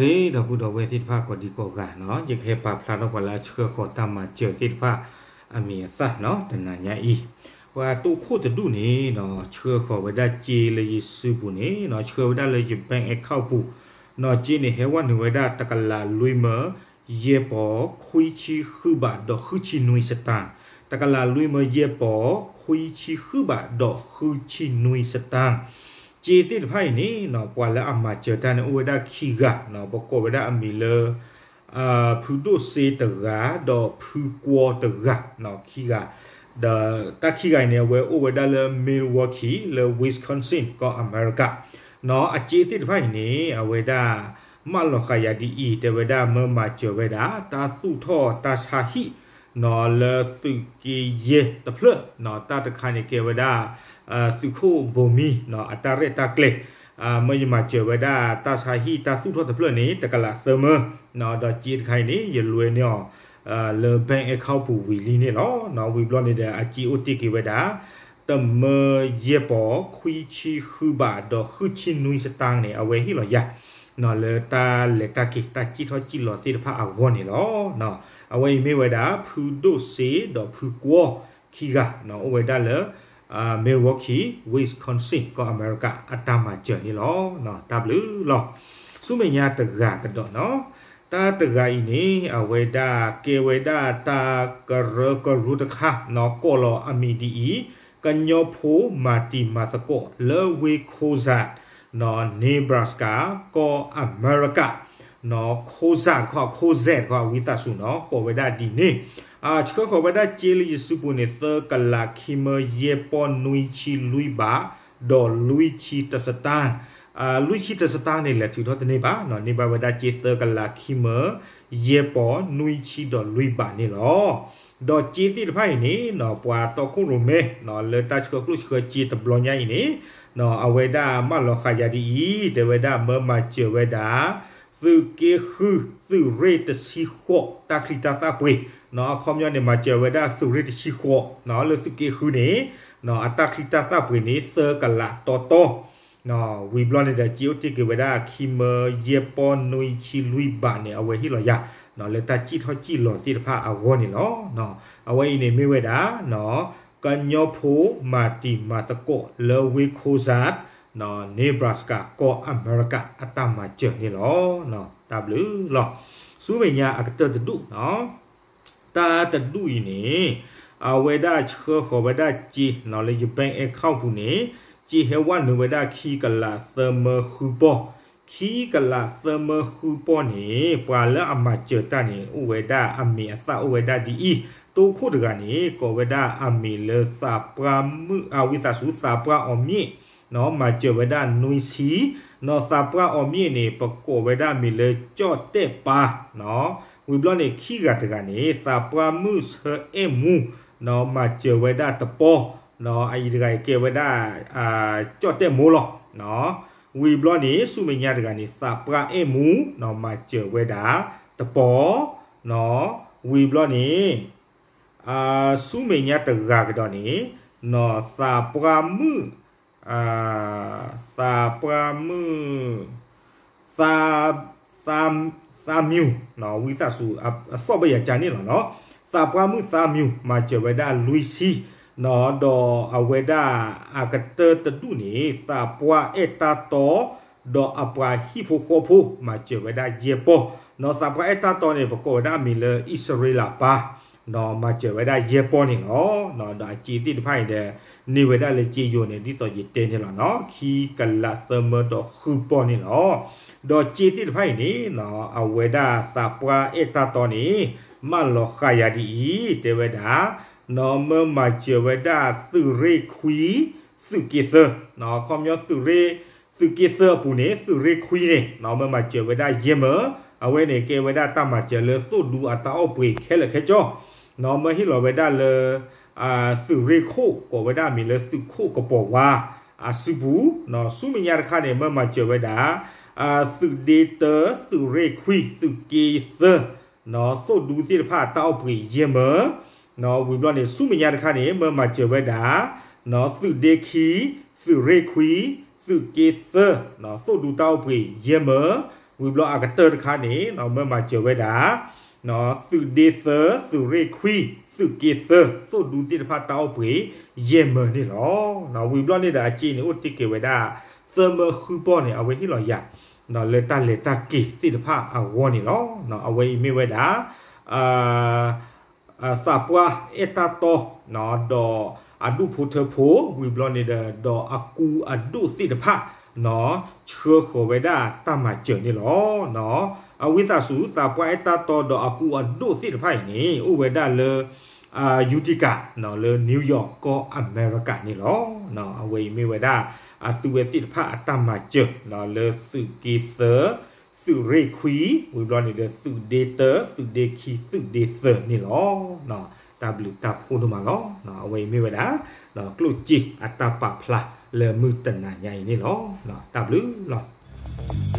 ဂ့ၤ ဒီပုၢ်ဒီဝဲၢ်သ့ၣ်တဖၣ်ကိးဒံကိးဂၤနီၤ, ယကဟဲပာ်ဖျါထီၣ်ပှၤလၢအဆှၢဃီၤတၢ်မၤစၢၤသ့ၣ်တဖၣ်အမံၤအသၣ်နီၤ တနၤညါအံၤ, ပှၤတိခိၣ်တဒူၣ်န့ၣ်နီၤ ဆှၢဃီၤဝဲဒၣ်စ့လၢယစုပူၤန့ၣ်နီၤ ဆှၢဝဲဒၣ်လၢယ bank account ပူၤနီၤ စ့န့ၣ်ဟဲဝဲနုာ်ဝဲဒၣ်တကလးလွံၢ်မၢ ယဲၢ်ပီၤ ခွံဆံဃုဘးဒီးဃုဆံနွံစတၢ်, တကလးလွံၢ်မၢယဲၢ်ပီၤ ခွံဆံဃုဘးဒီးဃုဆံနွံစတၢ် စ့သ့ၣ်တဖၣ်အံၤန့ၣ်နီၤ ပှၤလၢအမၤစၢၤတၢ်န့ၣ် အိၣ်ဝဲဒၣ်ခံဂၤနီၤ ပကိးဝဲဒၣ်အမံၤလၢ ဖုဒိၣ်စ့တဂၤ ဒီးဖုကွီတဂၤနီၤ ခံဂၤ, ဒီးတၢ်ခံဂၤအံၤန့ၣ် အဝဲအိၣ်ဝဲဒၣ်လၢ Milwaukee လၢ Wisconsin ကီၢ်အမဲရကၤနီၤ အစ့သ့ၣ်တဖၣ်အံၤန့ၣ် အဝဲဒၣ် မၢလီၤဃာ်ယၤဒ်အံၤ တဲဝဲဒၣ်မၢမၤစၢၤဝဲဒၣ် တၢ်သူၣ်ထီၣ်တၢ်ဆါဟံၣ်နီၤ လၢသုးက့ယဲၢ်တဖျၢၣ်နီၤ တၢ်တခါန့ၣ်ကဲဝဲဒၣ် သုးခိၣ်ဘိမံနီၤ အတၢ်ရဲၣ်တၢ်ကျဲၤ မၢယမၤစၢၤဝဲဒၣ်တၢ်ဆါဟံၣ်တၢ်သူၣ်ထီၣ်တဖျၢၣ်န့ၣ် တကလးသၢမၢနီၤ ဒီးစ့တခါအံၤန့ၣ် ယလွဲန့ၢ်အီၤ လၢ bank account ပူၤဝံၤလံန့ၣ်လီၤ. ဝံၤဘျီန့ၣ်ဒီး အစ့အိၣ်တ့ၢ်က့ၤဝဲဒၣ် တမၢယဲၢ်ပီၤ ခွံဆံဃုဘးဒီးဃုဆံနွံစတၢ်န့ၣ် အဝဲဟ့ၣ်လီၤယၤ လၢတၢ်လဲၤတၢ်က့ၤ တၢ်စံၣ်ထီၣ်စံၣ်လီၤသ့ၣ်တဖၣ်အဂီၢ်န့ၣ်လီၤ. အဝဲအံၤမ့ၢ်ဝဲဒၣ် ဖုဒိၣ်စ့ဒီးဖုကွီခံဂၤ အိၣ်ဝဲဒၣ်လၢ Milwaukee Wisconsin ကီၢ်အမဲရကၤ အတၢ်မၤစၢၤန့ၣ်လီၤ. တၢ်ဘျုးလီၤ. ဆူမဲာ်ညါတဂၤကဒီးနီၤ တၢ်တဂၤအံၤန့ၣ် အဝဲဒၣ်ကဲဝဲဒၣ်တၢ်ကရၢကရိတခါနီၤ ကိးလီၤအမံၤဒ်အံၤ ကညီဖိမၤတံၤမၤသကိးလၢဝ့ၢ် Cozad နီၤ Nebraska ကီၢ်အမဲရကၤ နီၤ Cozad တခီ Cozad တခီ ဝံသးစူၤနီၤ ကိးဝဲဒၣ်ဒ်န့ၣ် ဆှၢဃီၤဝဲဒၣ်စ့လၢယစုပူၤန့ၣ် သၢကလးခံမၢယဲၢ်ပီၤနွံဆံလွံၢ်ဘး ဒီးလွံၢ်ဆံတစတၢ် လွံၢ်ဆံတစတၢ်န့ၣ် လဲၤထုးထီၣ်တန့ၢ်ဘၣ် န့ၢ်ဘၣ်ဝဲဒၣ်စ့သၢကလးခံမၢ ယဲၢ်ပီၤနွံဆံဒီးလွံၢ်ဘးန့ၣ်လီၤ. ဒီးစ့သ့ၣ်တဖၣ်အံၤန့ၣ် ပှၤတီခိၣ်ရိၣ်မဲ လၢတၢ်ဆှၢကျိၣ်ဆှၢစ့တဘျီညါအံၤန့ၣ် အဝဲဒၣ်မၢလီၤဃာ်ယၤဒ်အံၤ တဲဝဲဒၣ်မၢမၤစၢၤဝဲဒၣ် သုးက့ဃု သုးရ့ၣ်တဆံဃိး တၢ်ချံတၢ်သၣ်ပှ့ၤ အခီပညီန့ၣ် မၤစၢၤဝဲဒၣ်သုးရ့ၣ်တဆံဃိး လၢသုးက့ဃုန့ၣ် အတၢ်ချံတၢ်သၣ်ပှ့ၤန့ၣ် သၢကလးတီတီ ဝံၤဘျီန့ၣ်ဒီး စ့အိၣ်တ့ၢ်က့ၤဝဲဒၣ် ခံမၢယဲၢ်ပီၤနွံဆံလွံၢ်ဘးန့ၣ် အဝဲဟ့ၣ်လီၤယၤ လၢတၢ်စံၣ်ထီၣ်စံၣ်လီၤသ့ၣ်တဖၣ်အဂီၢ်န့ၣ်လီၤ. အဝဲအံၤန့ၣ်မ့ၢ်ဝဲဒၣ် ကညီဖိမၤတံၤမၤသကိးလၢဝ့ၢ် Cozad Nebraska ကီၢ်အမဲရကၤ အတၢ်မၤစၢၤန့ၣ်လီၤ. တၢ်ဘျုးလီၤ. ဆူမဲာ်ညါအကတၢၢ်တဒူၣ်နီၤ တၢ်တဒူၣ်အံၤန့ၣ် အဝဲဒၣ်ဆှၢဃီၤဝဲဒၣ်စ့နီၤ လၢယ bank account ပူၤန့ၣ် စ့ဟဲဝဲနုာ်ဝဲဒၣ်ခံကလးသၢမၢဃုပီၢ်, ခံကလးသၢမၢဃုပီၢ်န့ၣ် ပှၤလၢအမၤစၢၤတၢ်န့ၣ် အိၣ်ဝဲဒၣ်အမံၤအသၣ်အိၣ်ဝဲဒၣ်ဒ်အံၤ, တိခိၣ်တဂၤန့ၣ် ကိးဝဲဒၣ်အမံၤလၢသးပှၢ်မုၣ် အဝံသးစူၤ သးပှၢ်အီၤမ့ၣ် နီၤ မၤစၢၤဝဲဒၣ်နွံဆံ, နီၤ သးပှၢ်အီၤမ့ၣ်န့ၣ် ပကိးဝဲဒၣ်မံၤလၢကၠီၣ်တဲၣ်ပၢ်, နီၤ ဝံၤဘျီန့ၣ် ခံဂၤတဂၤန့ၣ် သးပှၢ်မုၣ်ဆၢအဲၣ်မူ, နီၤ မၤစၢၤဝဲဒၣ်တပီၢ်, နီၤ အအံၤတဂၤအံၤကဲဝဲဒၣ် ကၠီၣ်တဲၣ်မိၢ်လီၤ, နီၤ ဝံၤဘျီန့ၣ် ဆူမဲာ်ညါတဂၤန့ၣ် သးပှၢ်အဲၣ်မူ, နီၤ မၤစၢၤဝဲဒၣ်တပီၢ်, နီၤ ဝံၤဘျီန့ၣ် ဆူမဲာ်ညါတဂၤကဒီးန့ၣ် နီၤ သးပှၢ်မုၣ် သးပှၢ်မုၣ် သး သးမၠူၤ နီၤ ဝံသးစူၤ အသီၣ်ဘၢယၤကၢန့ၣ်လီၤနီၤ, သးပှၢ်မုၣ်သးမၠူၤ မၤစၢၤဝဲဒၣ်လွံၢ်ဆံ, နီၤ ဒီးအဝဲဒၣ်အကတၢၢ်တဒူၣ်န့ၣ် သးပှၢ်အဲၣ်တၢ်တီ ဒီးအပှၤဟံၣ်ဖိဃီဖိ မၤစၢၤဝဲဒၣ်ယဲၢ်ပီၢ်, နီၤ သးပှၢ်အဲၣ်တၢ်တီန့ၣ် ပကိးဝဲဒၣ်အမံၤလၢအံၣ်စရ့လးပၢ် နီၤ မၤစၢၤဝဲဒၣ်ယဲၢ်ပီၢ်န့ၣ်လီၤ. ဒီးအစ့သ့ၣ်တဖၣ်အံၤဒီး န့ၢ်ဝဲဒၣ်လၢစ့ယိၤန့ၣ် ဒ်သိးယတဲန့ၣ်လီၤနီၤ, ခံကလးသၢမၢဒီးဃုပီၢ်န့ၣ်လီၤ. ဒီးစ့သ့ၣ်တဖၣ်အံၤန့ၣ် အဝဲဒၣ်သးပှၢ်အဲၣ်တၢ်တီန့ၣ် မၢလီၤဃာ်ယၤဒ်အံၤ တဲဝဲဒၣ် နီၤ မၢမၤစၢၤဝဲဒၣ်သုးရ့ၣ်ခွံ သုးက့သၢ, နီၤ ခီပညီသုးရ့ၣ် သုးက့သၢအပူၤန့ၣ် သုးရ့ၣ်ခွံန့ၣ် နီၤ မၢမၤစၢၤဝဲဒၣ်ယဲၢ်မၢ, အဝဲန့ၣ်ကဲဝဲဒၣ်တၢ်မၤစၢၤလၢသိၣ်ဒူအတၢ်အီၣ်ပှ့ၤခဲလၢာ်ခဲဆ့, နီၤ မၢဟ့ၣ်လီၤဝဲဒၣ်လၢ သုးရ့ၣ်ခိၣ် ကိးဝဲဒၣ်မံၤလၢသုးခိၣ်ကပီၤဝါ အစုပူၤ, နီၤ ဆူမဲာ်ညါတခါန့ၣ် မၢမၤစၢၤဝဲဒၣ် သုးဒ့တၢ သုးရ့ၣ်ခွံ သုးက့သၢ နီၤ သိၣ်ဒူသ့ၣ်တဖၣ်တၢ်အီၣ်ပှ့ၤယဲၢ်မၢ, နီၤ ဝံၤဘျီန့ၣ် ဆူမဲာ်ညါတခါန့ၣ် မၢမၤစၢၤဝဲဒၣ် နီၤ သုးဒ့ခံ သုးရ့ၣ်ခွံ သုးက့သၢ နီၤ သိၣ်ဒူတၢ်အီၣ်ပှ့ၤယဲၢ်မၢ, ဝံၤဘျီအကတၢၢ်တခါန့ၣ် မၢမၤစၢၤဝဲဒၣ် သုးဒ့သၢ, သုးရ့ၣ်ခွံ, သုးက့သၢ, သိၣ်ဒူသ့ၣ်တဖၣ်တၢ်အိၣ်ပှ့ၤ ယဲၢ်မၢန့ၣ်လီၤ. ဝံၤဘျီန့ၣ်ဒီးအစ့န့ၣ်အိၣ်တ့ၢ်က့ၤဝဲဒၣ် သၢမၢဃုပီၢ်န့ၣ် အဝဲဟ့ၣ်လီၤယၤ လၢတၢ်လဲၤတၢ်က့ၤသ့ၣ်တဖၣ်အဂီၢ်န့ၣ်လီၤ. အဝဲအံၤမ့ၢ်ဝဲဒၣ် သးပှၢ်အဲၣ်တၢ်တီ ဒီးအဒူၣ်ဖိထၢဖိ ဝံၤဘျီန့ၣ်ဒီး ဒီးအကူအဒိၣ်သ့ၣ်တဖၣ် ဆှၢဃီၤဝဲဒၣ်တၢ်မၤစၢၤန့ၣ်လီၤ. အဝံသးစူၤ သးပှၢ်အဲၣ်တၢ်တီဒီးအကူအဒိၣ်သ့ၣ်တဖၣ်အံၤန့ၣ် အိၣ်ဝဲဒၣ်လၢ Utica လၢ New York ကီၢ်အမဲရကၤန့ၣ်လီၤ. အဝဲအံၤမ့ၢ်ဝဲဒၣ် အသုဝဲသ့ၣ်တဖၣ်အတၢ်မၤစၢၤ လၢသုးက့သၢ, သုးရ့ၣ်ခွံ, ဝံၤဘျီန့ၣ်ဒီး သုးဒ့တၢ, သုးဒ့ခံ, သုးဒ့သၢန့ၣ်လီၤ. တၢ်ဘျုးတၢ်ဖှိၣ်ဒိၣ်မးလီၤ. အဝဲအံၤမ့ၢ်ဝဲဒၣ် ကျိၣ်စ့အတၢ်ပာ်ဖျါလၢမုၢ်တနၤညါအံၤန့ၣ်လီၤ. တၢ်ဘျုးလီၤ.